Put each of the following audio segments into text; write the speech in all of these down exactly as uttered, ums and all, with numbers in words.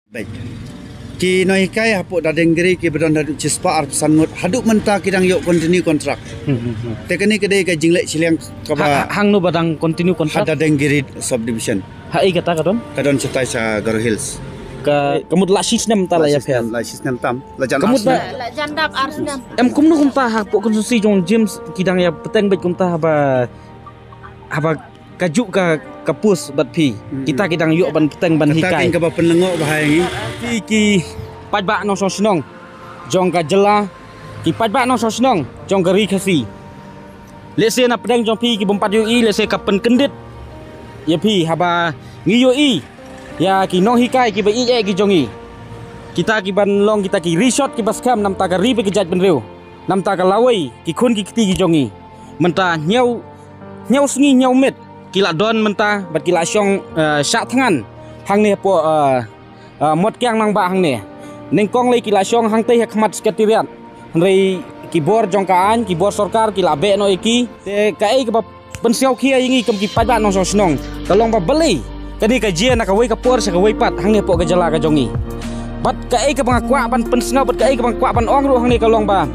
Baik. Ki nonghikai hapoh Dadengiri kiba don haduh chispah arphew san ngut haduh mynta ki dang ïoh continue contract. Hmm, hmm, hmm. Te kane ka dei ka jingleh shiliang kaba Ha, ha, hangno ba dang continue ha contract? Dadengiri subdivision. Ha, eh, kata ka don? Ka don shatai sha Garo Hills. Ka, ka mut la shisnem ta la ïa pher. La shisnem tam. La jan Ka mut ba snem. La, la jan dap ar snem. Em kumno kumta hapoh constituency jong James ki dang ïa bteng beit kumta haba, haba kajuh ka, ka post bad phi. Hmm. Kita ki dang ïoh ban bteng ban Kata hikai. Kin kaba pynlyngngoh ba hai ngi. Ki, ki paidbah nongshong shnong jong ka jylla, ki paidbah nongshong shnong jong ka ri Khasi. Lehse na pdeng jong phi ki bym pat ïohi, lehse ka pynkyndit ïa phi haba ngi ïohi ïa ki nonghikai kiba ïeit eh ki jong ngi. Kita ki ban long kita ki rishot kiba skhem namta ka ri bad ka jaitbynriew, namta ka lawei ki khun ki kti ki jong ngi. Mynta hynñiew, hynñiew sngi hynñiew miet ki la don mynta bad ki la shong, eh, shah thngan hangne hapoh, eh, eh, Mot Kiang Nangbah hangne. Nyngkong lei ki la shong hangtei ha khmat Secretariat. Hynrei ki bor jong ka aiñ, ki bor sorkar ki la beh noh ïa ki. Te kaei kaba pynsngewkhia ïa ngi kum ki paidbah nongshong shnong ka long ba balei kane ka jia na kawei ka por sha kawei pat hangne hapoh ka jylla ka jong ngi. Bad kaei kaba nga kwah ban pynsngew bad kaei kaba nga kwah ban ong ruh hangne ka long ba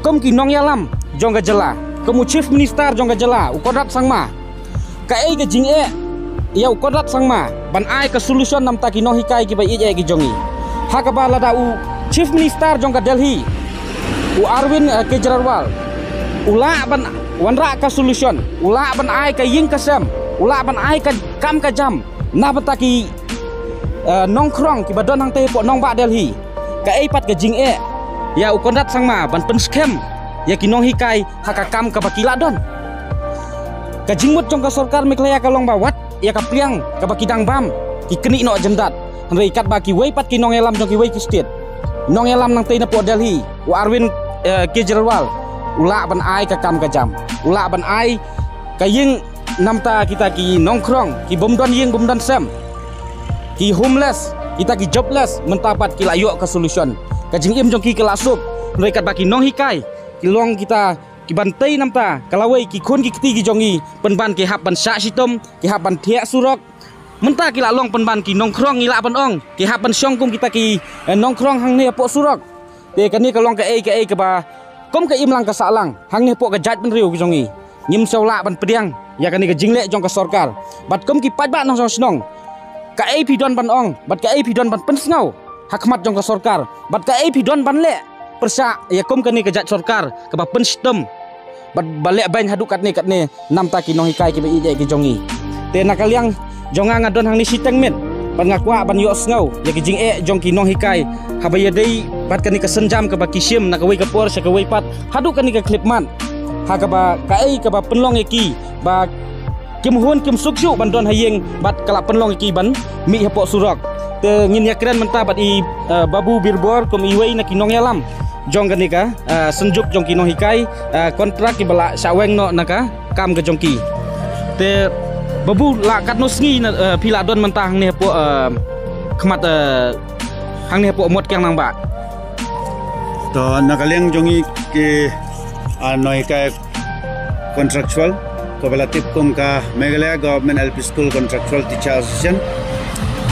kum ki nongïalam jong ka jylla, kum u Chief Minister jong ka jylla u Conrad Sangma, kaei ka jingeh ïa u Conrad Sangma ban ai ka solution namta ki nonghikai kiba ïeit eh ki jong ngi. Ha kaba lada u Chief Minister jong ka Delhi u Arvind, eh, Kejriwal u lah ban wanrah ka solution, u lah ban ai ka ïing ka sem, u lah ban ai ka kam ka jam na bynta ki, eh, nongkhrong kiba don hangtei hapoh nongbah Delhi. Kaei pat ka jingeh ïa u Conrad Sangma ban pynskhem ïa ki nonghikai ha ka kam kaba ki la don. Ka jingmut jong ka sorkar Meghalaya ka long ba wat ïa ka pliang kaba ki dang bam ki knieh noh jyndat. Hynrei katba kiwei pat ki nongïalam jong kiwei ki state, nongïalam nangtei napoh Delhi u Arvind, eh, Kejriwal u lah ban ai ka kam ka jam, u lah ban ai ka ïing namta kita ki nongkhrong ki bym don ïing bym don sem, ki homeless, kita ki jobless, mynta pat ki la ïoh ka solution. Ka jingim jong ki ka la suk. Hynrei katba ki nonghikai ki long kita ki ban tei namta ka lawei ki khun ki kti ki jong ngi, pynban ki hap ban shah shitom, ki hap ban thiah surok. Mynta ki la long pynban ki nongkhrong ngi lah ban ong, ki hap ban shong kum kita ki, eh, nongkhrong hangne hapoh surok. Te kane ka long kaei kaei kaba kum ka imlang ka sahlang hangne hapoh ka jaitbynriew ka jong ngi. Ngim shym lah ban pdiang ïa kane ka jingleh jong ka sorkar. Bad kum ki paidbah nongshong shnong, kaei phi don ban ong bad kaei phi don ban pynsngew ha khmat jong ka sorkar bad kaei phi don ban leh pyrshah ïa kum kane ka jait sorkar kaba pynshitom bad ba leh beiñ haduh katne katne namta ki nonghikai kiba ïeit eh ki jong ngi. Te na ka liang jong nga nga don hangne shiteng miet bad nga kwah ban ïohsngew ïa ki jingeh jong ki nonghikai haba ïadei bad kane ka sienjam kaba ki shim na kawei ka por sha kawei pat haduh kane ka khyllipmat. Ha kaba kaei kaba pynlong ïa ki ba kim hun kim suk shuh ban don ha ïing bad ka la pynlong ïa ki ban mih hapoh surok. Te ngin ïakren mynta bad i, eh, Babu Birbor kum iwei na ki nongïalam jong kane ka, eh, synjuk jong ki nonghikai, eh, kontrak kiba la shah weng noh na ka kam ka jong ki. Te Babu, la katno sngi na, eh, phi la don mynta hangne hapoh, eh, khmat, eh, hangne hapoh Mot Kiang Nangbah? To na ka liang jong ngi ki, ah, nonghikai contractual kaba la tip kum ka Meghalaya Government L P School Contractual Teacher Association.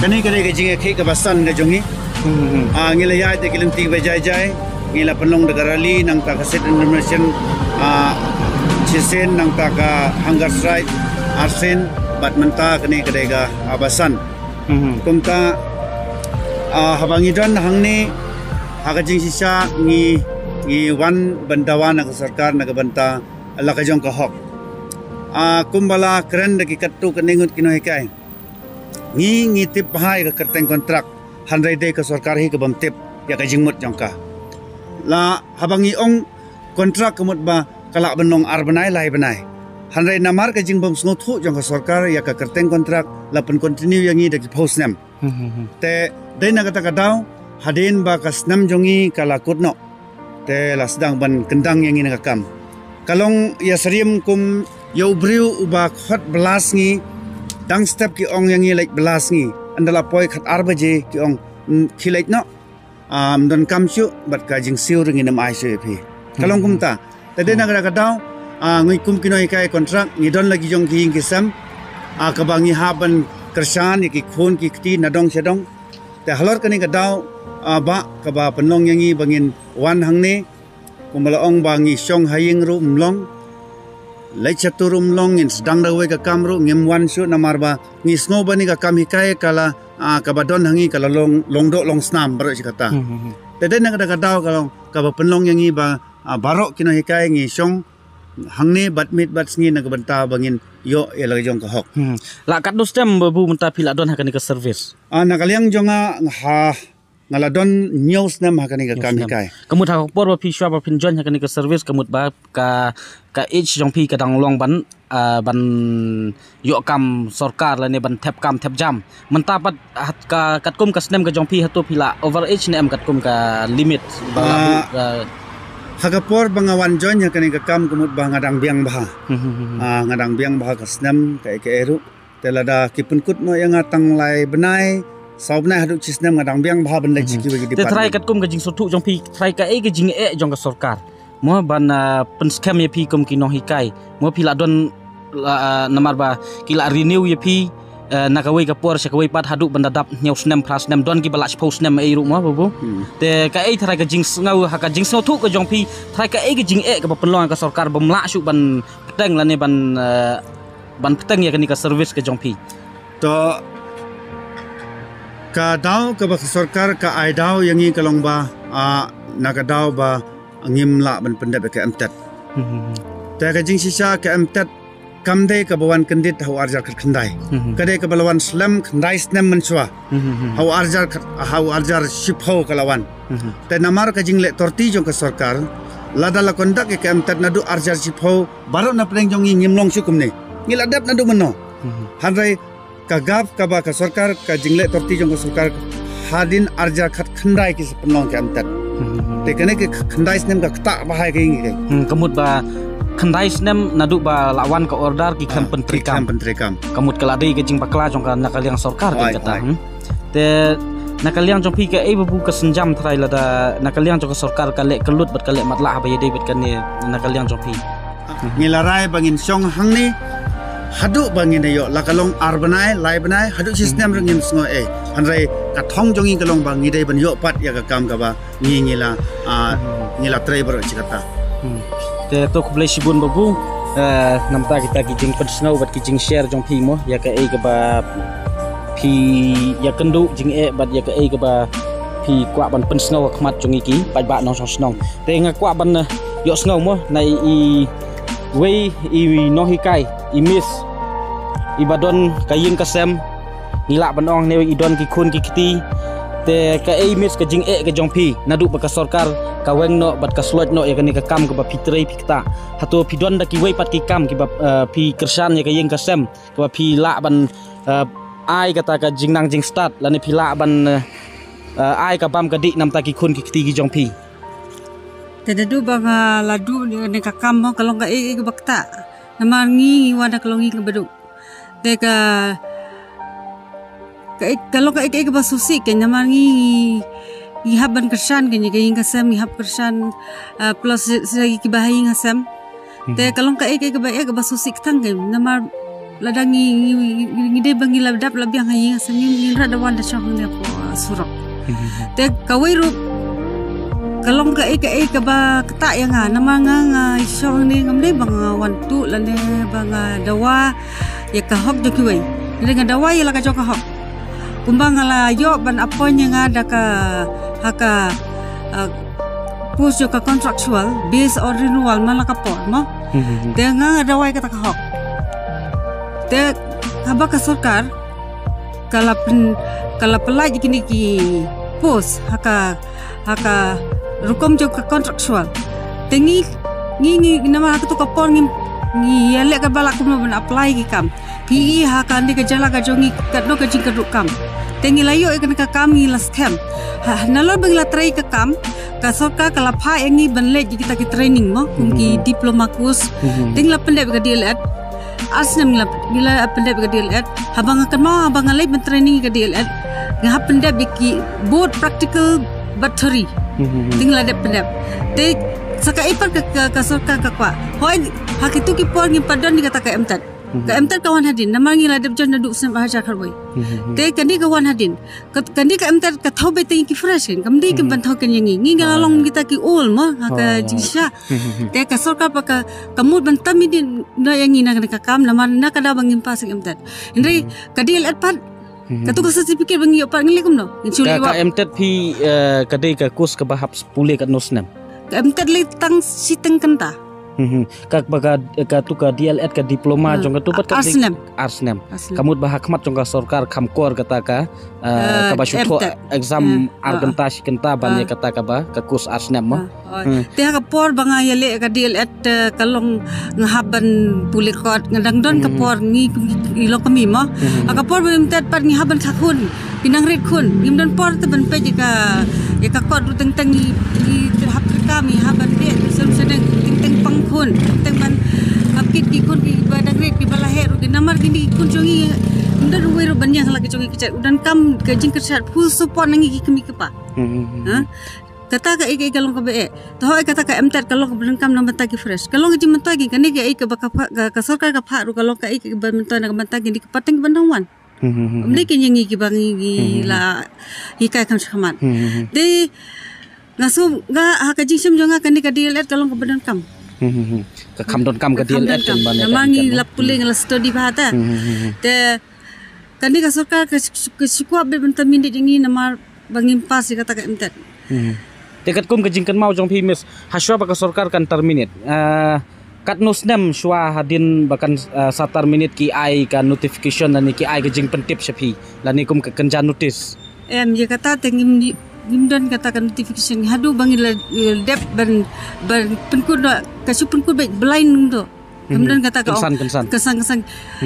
Kane ka dei ka jingïakhih kaba san ka jong ngi. Hmm, hmm. Ah, ngi la ïaid da ki lynti ba jai jai, ngi la pynlong da ka rally, nangta ka sit-in demonstration, ah, shisien, nangta ka hunger strike arsien, bad mynta kane ka dei ka, ah, ba san. Hmm, hmm. Kumta, ah, haba ngi don hangne ha ka jingshisha ngi, ngi wan ban dawa na ka sorkar na ka bynta la ka jong ka hok. Ah, kumba la kren da ki katto katne ngut ki nonghikai, ngi, ngi tip bha ïa ka kyrteng kontrak, hynrei dei ka sorkar hi ka bym tip ïa ka jingmut jong ka. La haba ngi ong kontrak ka mut ba ka lah ban long ar bnai lai bnai. Hynrei namar ka jingbym sngewthuh jong ka sorkar ïa ka kyrteng kontrak la pyn continue ïa ngi da ki phew snem. Hmm, hmm, hmm. Te dei na kata ka daw hadien ba ka snem jong ngi ka la kut noh, te la sdang ban kyndang ïa ngi na ka kam. Ka long ïa syriem kum ïa u briew uba khot blast ngi. Dang step ki ong ïa ngi leit blast ngi. Ynda la poi khatar baje ki ong, "Mm, khie leit noh. Ah, ym don kam shuh bad ka jingsiew ruh ngin ym ai shuh ïa phi." Ka long kumta. Te dei na kata ka daw, ah, ngi kum ki nonghikai kontrak ngi don la ki jong ki ïing ki sem, ah, kaba ngi hap ban kyrshan ïa ki khun ki kti na dong sha dong. Te halor kane ka daw, ah, ba kaba pynlong ïa ngi ba ngin wan hangne, kumba la ong ba ngi shong ha ïing ruh ym long, leit shatu ruh ym long, ngin sdang da kawei ka kam ruh ngim wan shuh namar ba ngi sngew ba kane ka kam hikai ka la, ah, kaba don ha ngi ka la long, long doh long snam baroh shi katta. Hmm, hmm, hmm. Te dei na kata ka daw ka long kaba pynlong ïa ngi ba, ah, baroh ki nonghikai ngi shong hangne bad miet bad sngi na ka bynta ba ngin ïoh ïa la ka jong ka hok. Hmm. La katno snem Babu mynta phi la don ha kane ka service? Ah, na ka liang jong nga ha, nga la don hynñiew snem ha kane ka kam hikai. Ka mut ha ka por ba phi shuwa ba phin join ha kane ka service, ka mut ba ka, ka age jong phi ka dang long ban, ah, ban ïoh kam sorkar lane ban thep kam thep jam. Mynta pat hat ka, katkum ka snem ka jong phi, hato phi la over age ne em katkum ka limit ba la, ah, buh, ah, ha ka por ba nga wan join ha kane ka kam ka mut ba nga dang biang bha. Hmm, hmm, hmm, hmm. Ah, nga dang biang bha ka snem kaei kaei ruh. Te lada ki pynkut noh ïa nga tang lai bnai, saw bnai haduh shi snem nga dang biang bha ban leit sha kiwei ki department. Te trai katkum ka jingsngewthuh jong phi, trai kaei ka jingeh jong ka sorkar mo ban, ah, pynskhem ïa phi kum ki nonghikai? Mo phi la don, la, ah, namar ba ki la renew ïa phi, eh, na kawei ka por sha kawei pat haduh ban da dap hynñiew snem, phra snem, don kiba la shiphew snem ei ruh mo Babu. Hmm. Te kaei trai ka jingsngew, ha ka jingsngewthuh ka jong phi, trai kaei ka jingeh kaba pynlong ka sorkar bym lah shuh ban pteng lane ban, eh, ban pteng ïa kane ka service ka jong phi? To, ka daw kaba ka sorkar ka ai daw ïa ngi ka long ba, ah, na ka daw ba ngim lah ban pyndep ïa ka M Tet. Hmm, hmm, hmm. Te ka jingshisha ka M Tet kam dei kaba wan kyndit ha u arhajar khatkhyndai. Hmm, hmm. Ka dei kaba la wan slem khyndai snem mynshuwa. Hmm, hmm, hmm. Ha u arhajar khat, ha u arhajar shiphew ka la wan. Hmm, hmm. Te namar ka jingleh torti jong ka sorkar, lada la conduct ïa ka M Tet naduh arhajar shiphew, baroh na pdeng jong ngi ngim long shuh kumne. Ngi la dep naduh mynno. Hmm. Hynrei ka gap kaba ka sorkar, ka jingleh torti jong ka sorkar, hadien arhajar khatkhyndai ki sa pynlong ka M Tet. Hmm. Te kane ka khyndai snem ka ktah bha ïa ka ïing ka. Hmm, ka mut ba khyndai snem naduh ba la wan ka order ki khlem, ah, pyntreikam. Ki khlem pyntreikam. Ka mut ka la dei ka jingbakla jong ka na ka liang sorkar, hooid, kata, hooid. Hmm. Te na ka liang jong phi kaei Babu ka sienjam trai lada na ka liang jong ka sorkar ka leh kyllut bad ka leh matlah haba ïadei bad kane na ka liang jong phi? Ngi la rai ba ngin shong hangne haduh ba ngin ïoh, la ka long ar bnai, lai bnai, haduh shi snem ruh ngim sngew ei. Hynrei ka thong jong ngi ka long ba ngi dei ban ïoh pat ïa ka kam kaba ngi, ngi la, ah, ngi la trei baroh shi katta. Hmm. Te to khublei shibun Babu, eh, namta kita ki jingpynsngew bad ki jingshare jong phi mo, ïa kaei kaba phi ïakynduh jingeh bad ïa kaei kaba phi kwah ban pynsngew ha khmat jong ngi ki paidbah nongshong shnong. Te nga kwah ban, eh, ïohsngew mo na i, iwei i nonghikai, i miss, iba don ka ïing ka sem, ngi lah ban ong ne i don ki khun ki kti. Te kaei miss ka jingeh ka jong phi naduh ba ka sorkar ka weng noh bad ka sloit noh ïa kane ka kam kaba phi trei phi ktah? Hato phi don da kiwei pat ki kam kiba, eh, phi kyrshan ïa ka ïing ka sem kaba phi lah ban, eh, ai kata ka jingnang jingstad lane phi lah ban, eh, eh, ai ka bam ka dih namta ki khun ki kti ki jong phi? Te naduh ba nga la duh ïa kane ka kam mo, ka long kaei kaei kaba ktah. Namar ngi, ngi wan da ka longïing kaba duk. Te ka, ka, ka long kaei kaei kaba sngewsih kein namar ngi, ngi, ngi hap ban kyrshan kein ïa ka ïing ka sem, ngi hap kyrshan, ah, plus sa, sa kiba ha ïing ha sem. Hmm. Te ka long kaei kaei kaba eh kaba sngewsih tang kein namar lada ngi, ngi, ngi, ngi dei ba ngi la dap la biang ha ïing ha sem, ngi, ngi la da wan da shong hangne hapoh, ah, surok. Hmm. Te kawei ruh ka long kaei kaei kaba ktah ïa nga namar nga, nga shong hangne ngam dei ba nga wan tuh lane ba nga dawa ïa ka hok jong kiwei. Nga dei nga dawa ïa la ka jong ka hok. Kumba nga la ïoh ban appoint ïa nga da ka, ha ka, ah, post jong ka contractual based on renewal man la ka por mo. Hmm. Te nga, nga dawa ïa kata ka hok. Te haba ka sorkar ka la pyn-, ka la pynlait ïa kine ki post ha ka, ha ka rukom jong ka contractual. Te ngi, ngi, ngi namar ha kato ka por ngi, ngi ïaleh kaba lah kumno ban apply ki kam. Phi i ha kane ka jylla ka jong ngi katno ka jingkyrduh kam. Te ngi la ïoh ïa kane ka kam ngi la skhem. Ha, nalor ba ngi la trei ka kam, ka sorkar ka la phah ïa ngi ban leit ïa kita ki training mo, kum ki, mhm, diploma course. Mhm. Te ngi la pyndep ïa ka D L Ed. Ar snem ngi la, ngi la pyndep ïa ka D L Ed. Haba nga kynmaw haba nga leit ban training ïa ka D L Ed, nga hap pyndep ïa ki both practical bad theory. Mhm. Te ngi la dep pyndep. Te sa kaei pat ka, ka, ka sorkar ka kwah. Hooid, ha kito ki por ngim pat don ïa kata ka M Tet. Ka M.Tet ka wan hadien, namar ngi la dep join naduh snem ar hajar khatwei. Te kane ka wan hadien. Ka, kane ka M.Tet ka thaw beit ïa ngi ki fresh kan, kam dei ki ban thaw kan ïa ngi. Ngi nga la long kita ki old mo, ha ka jingshisha. Te ka sorkar pat ka, ka mut ban tam ïa ngi na kane ka kam, namar na ka daw ba ngim pass ïa ka M.Tet. Hynrei ka D.El.Ed pat, katu ka certificate ba ngi ïoh pat ngi leh kumno. Ngi shu leh ka, ka wap. M.Tet phi, eh, ka dei ka course kaba hap pule katno snem? Ka M.Tet leh tang shiteng kynta. Ka ba ka, katu ka D.El.Ed ka diploma jong katu pat ka dei ar snem. Ar snem. Ar snem. Ka mut ba ha khmat jong ka sorkar kham kor kata ka, eh, eh, kaba shu thoh M.Tet. Exam ar kynta shi kynta ban ïa kata kaba ka course ar snem mo. Te ha ka por ba nga ïaleh ka D.El.Ed, eh, ka long nga hap ban pule kot, nga dang don ka por ngi, ngi, ngi long kmie mo. Ha ka por ba M.Tet pat ngi hap ban kha khun. Ki nang rit khun, ngim don por te ban peit ïa ka, ïa ka kot ruh teng teng ngi, ngi hap treikam, ngi hap ban peit ruh shen shen teng teng pang khun, teng teng ban hap kit ki khun kiba dang rit kiba la heh ruh ki namar kine ki khun jong ngi. Ngim don uwei ruh ban ïeng ha la ka jong ngi ka jait, u donkam ka jingkyrshan full support na ngi ki kmie ki kpa. Ha? Kata kaei kaei ka long kaba eh. Te hooid kata ka M.Tet ka long kaba donkam na ka bynta ki fresh. Ka long ka jingmyntoi ki kane kaei kaba ka, ka, ka sorkar ka phah ruh ka long kaei kaba myntoi na ka bynta kine ki pateng kiba nang wan. Ym dei kin ïa ngi kiba ngi, ngi la hikai kham shakhmat. Te nga sngew nga ha ka jingshem jong nga kane ka D.El.Ed ka long kaba donkam. Ka kham donkam ka D.El.Ed kan ban. Namar ngi la pule ngi la study bha te. Te kane ka sorkar ka, ka shu kwah beit ban terminate ïa ngi namar ba ngim pass ïa kata ka M.Tet. Te katkum ka jingkynmaw jong phi Miss, ha shuwa ba ka sorkar kan terminate. Ah, katno snem shuwa hadien ba kan, ah, sa terminate ki ai ka notification lane ki ai ka jingpyntip sha phi lane kum ka kynja notice? Em, ïa kata te ngim, ngim don kata ka notification. Haduh ba ngi la, eh, dep ban, ban pynkut noh, ka shu pynkut beit blind noh. Kam don kata ka kynsan, kynsan. Kynsan, kynsan.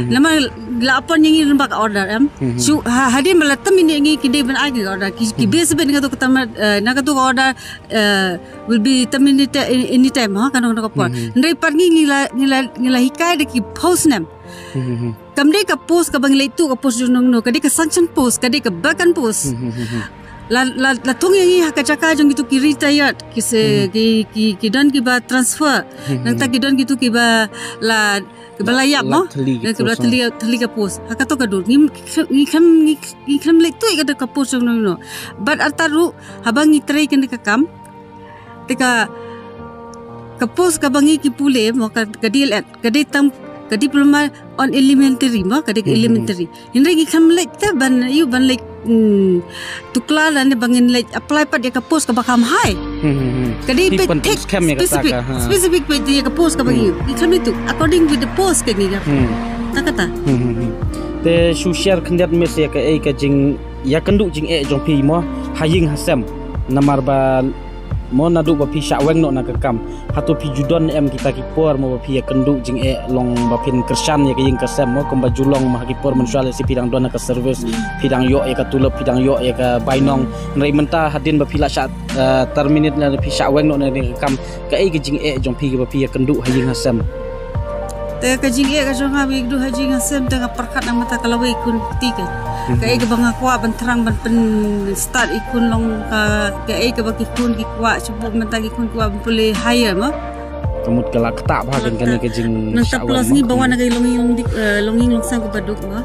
Namar la appoint ïa ngi lyngba ka order em. Shu ha, hadien ba la terminate ïa ngi ki dei ban ai ka order. Ki, ki base beit na katu ka terminate, eh, na katu ka order, eh, will be terminated in, anytime ha, kano kano ka por. Hynrei pat ngi, ngi la, ngi la, ngi la hikai da ki post nem. Kam dei ka post kaba ngi leit tuh ka post jong nongno, ka dei ka sanction post, ka dei ka vacant post. La, la, la thung ïa ngi ha ka jaka jong kitu ki retired, ki se, ki, ki, ki don kiba transfer. Nangta ki don kitu kiba la, kiba la ïap mo. Kiba la thylli, thylli ka post. Ha kato ka dur. Ngi, ngi khlem, ngi, ngi khlem leit tuh ïa ka post jong nongno. Bad artat ruh, haba ngi trei kane ka kam. Te ka, ka post kaba ngi ki pule mo ka, ka D.El.Ed, ka dei tang, ka diploma on elementary mo, ka dei ka elementary. Hynrei ngi khlem leit te ban, ïoh ban leit, hmm, tuklar lane ba ngin leit apply pat ïa ka post kaba kham high. Ka dei peit specific, specific peit ïa ka post kaba ngi. Ngi khlem leit tuh, according with the post ka ngi ïa. Ta kata. Te shu share khyndiat Miss ïa kaei ka jingïakynduh jingeh jong phi mo, ha ïing ha sem. Namar ba mo naduh ba phi shah weng noh na ka kam, hato phi ju don em kita ki por mo ba phi ïakynduh jingeh long ba phin kyrshan ïa ka ïing ka sem mo, kumba ju long mo ha ki por mynshuwa lehse phi dang don ha ka service, phi dang ïoh ïa ka tulop, phi dang ïoh ïa ka bainong. Hynrei mynta hadien ba phi la shah, eh, terminate lane phi shah weng noh na ka kam, kaei ka jingeh jong phi kaba phi ïakynduh ha ïing ha sem? Te ka jingeh ka jong nga ba ïakynduh ha ïing ha sem te nga pyrkhat na mynta ka lawei khun kti ka. Kaei kaba nga kwah ban thrang ban pynstad ïa ki khun long ka, kaei kaba ki khun ki kwah, shu bun mynta ki khun ki kwah ban pule higher mo. Ka mut ka la ktah bha kan kane ka jing. Nangta plus ngi ba wan na ka longïing longdih, eh, longïing longsem kaba duk mo.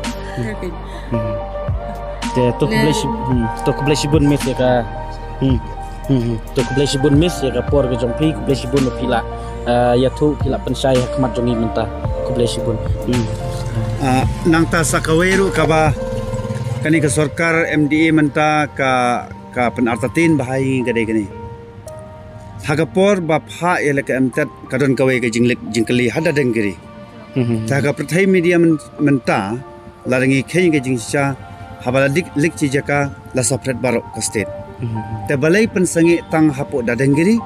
Te to khublei shibun, to khublei shibun Miss ïa ka. Hmm. Hmm. To khublei shibun Miss ïa ka por ka jong phi, khublei shibun ba phi la, eh, ïathuh, phi la pynshai ha khmat jong ngi mynta. Khublei shibun. Hmm. Ah, nangta sa kawei ruh kaba kane ka sorkar M D A mynta ka, ka pynartatien bha ïa ngi ka dei kane. Ha ka por ba phah ïa la ka M.Tet ka don kawei ka jingleit jingkylli ha Dadeng Giri. Hmm. Te ha ka pyrthei media myn-, mynta, lada ngi kheiñ ka jingshisha, haba la dik leit shi jaka la sa pret baroh ka state. Te balei pynsangeh tang hapoh Dadeng Giri,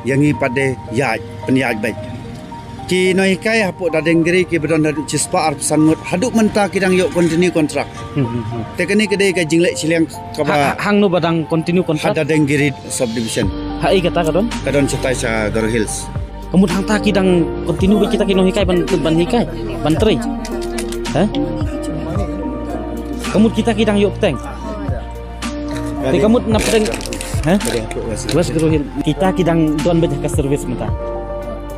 ïa ngi pat de ïaid, pynïaid beit. Ki nonghikai hapoh Dadeng Giri kiba don haduh shispah arphew san ngut, haduh mynta ki dang ïoh continue contract. Te kane ka dei ka jingleh shiliang kaba ha, ha, hangno ba dang continue contract? Ha Dadeng Giri subdivision. Ha ei kata ka don? Ka don shatai sha Garo Hills. Ka mut hangta ki dang continue beit kita ki nonghikai ban, ban hikai, ban trei. Ha? Ka mut kita ki dang ïoh bteng. Te ka mut na bteng. Ha? West Garo Hills. Kita ki dang don beit ka service mynta.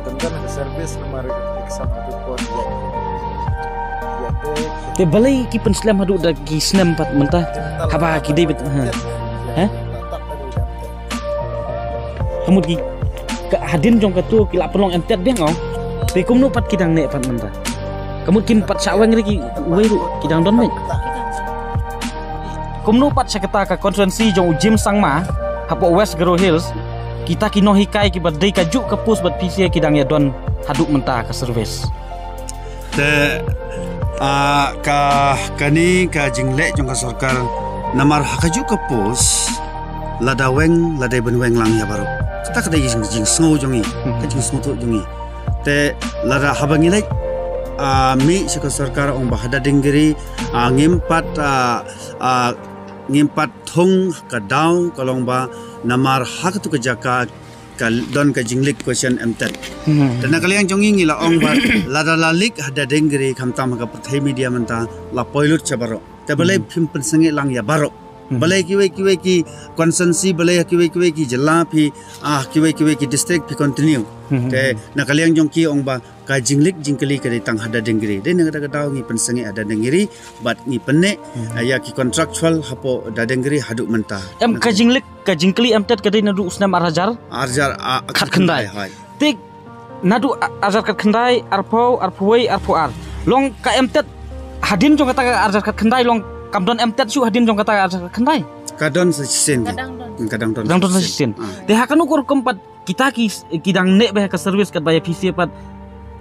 Tang don ka service namar exam tu pon. Te balei ki pynslem haduh da ki snem pat mynta? Haba ki dei bit, ha. Ha? Ka mut ki, ka hadien jong kato ki la pynlong M.Tet biang, ong. Te kumno pat ki dang neh pat mynta? Ka mut kin pat shah weng re ki, wei ruh ki dang don beit. Kumno pat sha kata ka constituency jong u Jim Sangma hapoh West Garo Hills, kita ki nonghikai kiba dei kajuh ka post bad PCA ki dang ïa don haduh mynta ka service. Te, ah, ka, kane ka jingleh jong ka sorkar, namar ha kajuh ka post, lada weng, lada ban weng lang ïa baroh. Kata ka dei jing, jingsngew jong i, ka jingsngewthuh jong i. Te, lada haba ngi leit, ah, mih sha ka sorkar ong ba ha Dadinggiri, ah, ngim pat, ah, ah, ngim pat thung ka daw ka long ba namar ha katu ka jaka ka don ka jingleak question M.Tet. Hmm. Te na ka liang jong ngi ngi la ong ba lada la leak ha Dadinggiri khamtam ha ka pyrthei media mynta la poi lut sha baroh. Te balei phim pynsangeh lang ïa baroh. Hmm. Balei kiwei kiwei ki constituency, balei kiwei kiwei ki jylla phi, ah, kiwei kiwei ki district phi continue. Hmm. Te na ka liang jong ki ong ba ka jingleak jingkylli ka dei tang ha Dadinggiri. Dei na kata ka daw ngi pynsangeh ha Dadinggiri bad ngi pynneh, hmm, ah, ïa ki contractual hapoh Dadinggiri haduh mynta. Em, ka jingleak ka jingkylli M.Tet ka dei naduh u snem ar hajar? Ar hajar, ah, khatkhyndai. Khatkhyndai, hooid. Te naduh a-, ar hajar khatkhyndai, arphew, arphew wei, arphew ar. Long ka M.Tet hadien jong kata ka ar hajar khatkhyndai long kam don M.Tet shuh hadien jong kata ka ar hajar khatkhyndai? Ka don sa shisien. Ka dang don. Ka dang don. Ka dang don sa shisien. Ah. Te ha kano ka rukom pat kita ki, ki dang neh beit ha ka service katba ïa phi sha pat.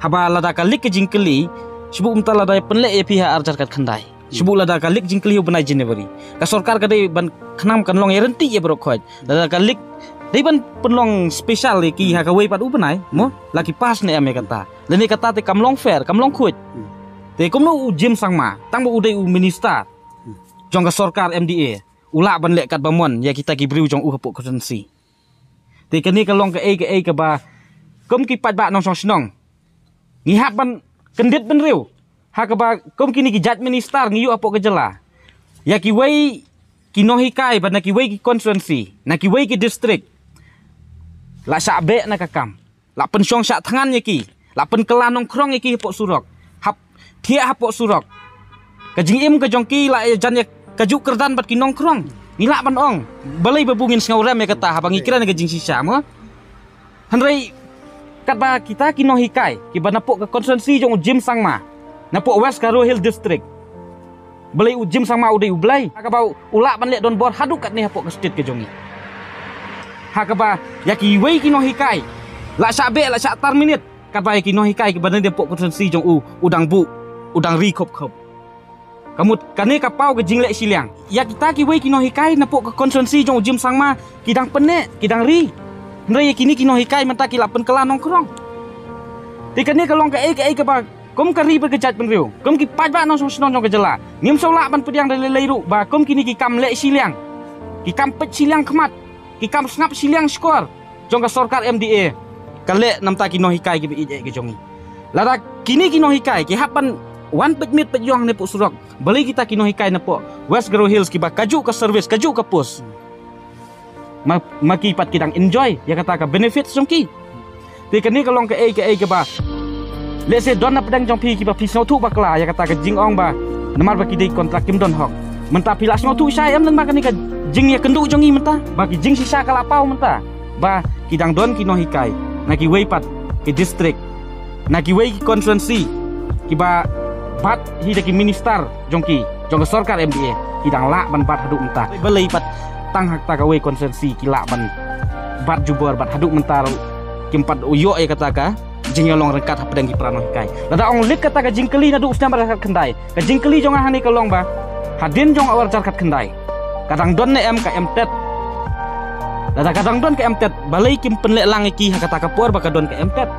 Haba lada ka leak ka jingkylli, shu buh mynta lada ïa pynleh ïa phi ha ar hajar khatkhyndai. Shu buh lada ka leak jingkylli ha u bnai January. Ka sorkar ka dei ban khnam kan long ïa ryntih ïa baroh khoit. Lada ka leak dei ban pynlong special ïa ki ha kawei pat u bnai, mo? La ki pass ne em ïa kata. Lane kata te kam long fair, kam long khuid. Te kumno u Jim Sangma, tang ba u dei u minister jong ka sorkar MDA, u lah ban leh katba mon ïa kita ki briew jong u hapoh constituency. Te kane ka long kaei kaei kaba kum ki paidbah nongshong shnong ngi hap ban kyndit bynriew ha kaba kum kine ki jait minister ngi ïoh hapoh ka jylla, ïa kiwei ki nonghikai bad na kiwei ki constituency, na kiwei ki district, la shah beh na ka kam. La pynshong shah thngan ïa ki, la pynkylla nongkhrong ïa ki hapoh surok. Hap thiah hapoh surok. Ka jingim ka jong ki la ïajan ïa kajuh kyrdan bad ki nongkhrong. Ngi lah ban ong balei ba bun ngin sngew rem ïa kata haba ngi kren ka jingshisha, mo? Hynrei katba kita ki nonghikai kiba napoh ka constituency jong u Jim Sangma, napoh West Garo Hill District, balei u Jim Sangma u dei u blei ha kaba u lah ban leh donbor haduh katne hapoh ka state ka jong ngi? Ha kaba ïa kiwei ki nonghikai la shah beh, la shah terminate, katba ïa ki nonghikai kiba napoh constituency jong u, u dang buh, u dang ri khop khop. Ka mut kane ka paw ka jingleh shiliang. Ïa kita kiwei ki nonghikai napoh ka constituency jong u Jim Sangma ki dang pynneh, ki dang ri. Hynrei ïa kine ki nonghikai mynta ki la pynkylla nongkhrong. Te kane ka long kaei kaei kaba kum ka ri bad ka jaitbynriew, kum ki paidbah nongshong shnong jong ka jylla, ngim sngewlah ban pdiang da lei lei ruh ba kum kine ki kam leh shiliang, ki kam peit shiliang khmat, ki kam sngap shiliang shkor jong ka sorkar MDA ka leh namar ki nonghikai kiba ïeit ka jong ngi. Lada kine ki nonghikai ki hap ban wan peit miet peit ïong napoh surok, balei kita ki nonghikai napoh West Garo Hills kiba kajuh ka service, kajuh ka post, ma, ma ki pat ki dang enjoy ïa kata ka benefits jong ki? Te kane ka long kaei kaei kaba, let's say, don na pdeng jong phi kiba phi sngewthuh bakla ïa kata ka jingong ba namar ba ki dei kontrak kim don hok. Mynta phi la sngewthuh shai em lem ba kane ka jingïakynduh jong ngi mynta, ba ki jingshisha ka la paw mynta ba ki dang don ki nonghikai na kiwei pat ki district, na kiwei ki constituency kiba bat hi da ki minister jong ki, jong ka sorkar MDA, ki dang lah ban bat haduh mynta. Balei pat tang ha kata kawei constituency ki lah ban bat jubor, bat haduh mynta ruh kim pat ïoh ïa kata ka jingïalong ryngkat hapdeng ki para nonghikai. Lada ong leak kata ka jingkylli naduh u snem ar hajar khatkhyndai, ka jingkylli jong nga hangne ka long ba hadien jong u ar hajar khatkhyndai ka dang don ne em ka M.Tet? Lada ka dang don ka M.Tet, balei kim pynleh lang ïa ki ha kata ka por ba ka don ka M.Tet?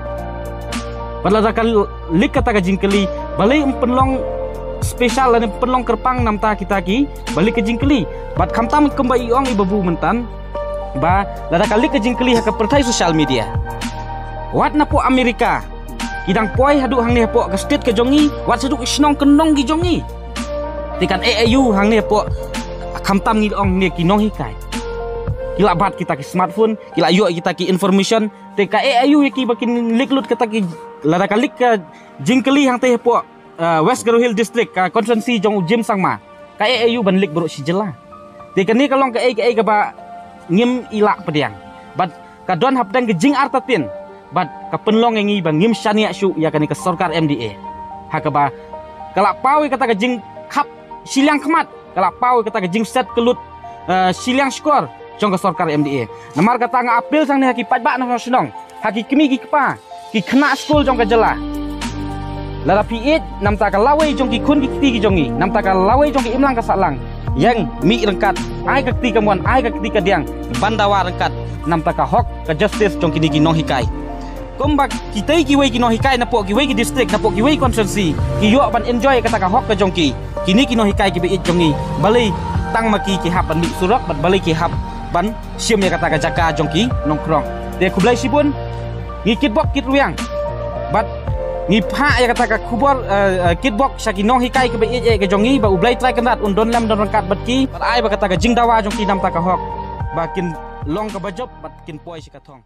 Bad lada ka leak kata ka jingkylli, balei ym pynlong special lane ym pynlong kyrpang namar kita kiba leak ka jingkylli? Bad khamtam kumba i ong i Babu mynta, ba lada ka leak ka jingkylli ha ka pyrthei social media, wat napoh America ki dang poi haduh hangne hapoh ka state ka jong ngi, wat haduh ki shnong kynnong ki jong ngi. Te kan eh aïu hangne hapoh, khamtam ngi ong ne ki nonghikai, ki la bat kita ki smartphone, ki la ïoh kita ki information. Te ka eh aïu ïa ki ba kin leak lut kata ki, lada ka leak ka jingkylli hangtei hapoh uh, West Garo Hills District, ka constituency jong u Jim Sangma, ka A A U ban lik baroh shi jylla. Te kane ka long kaei kaei kaba ngim i lah pdiang. Bad ka don hapdeng ka jingartatien bad ka pynlong ïa ngi ba ngim shaniah shuh ïa kane ka sorkar M D A. Ha kaba ka la paw ïa kata ka jingkhap shiliang khmat, ka la paw ïa kata ka jingset ka lut, eh, shiliang shkor jong ka sorkar M D A. Namar kata nga appeal shangne ha ki paidbah na shnong, ha ki kmie ki kpa, ki khynnah skul jong ka jylla. Lada phi ïeit namta ka lawei jong ki khun ki kti ki jong ngi, namta ka lawei jong ki imlang ka sahlang, ïeng mih ryngkat, ai ka kti kamon, ai ka kti kadiang, ban dawa ryngkat namta ka hok ka justice jong kine ki nonghikai. Kumba kitei kiwei ki nonghikai napoh kiwei ki district, napoh kiwei constituency, ki ïoh ban enjoy kata ka hok ka jong ki, kine ki nonghikai kiba ïeit jong ngi, balei tang ma ki ki hap ban mih surok, bad balei ki hap ban shim ïa kata ka jaka jong ki nongkrong. Te khublei shibun, ngi kitbok kitrwiang bad ngi phah ïa kata ka khubor, eh, eh, kitbok sha ki nonghikai kiba ïeit ïeit ka jong ngi, ba U Blei Trai Kynrad un don lem don ryngkat bad ki, bad ai ba kata ka jingdawa jong ki namta ka hok ba kin long kaba jop bad kin poi sha ka thong.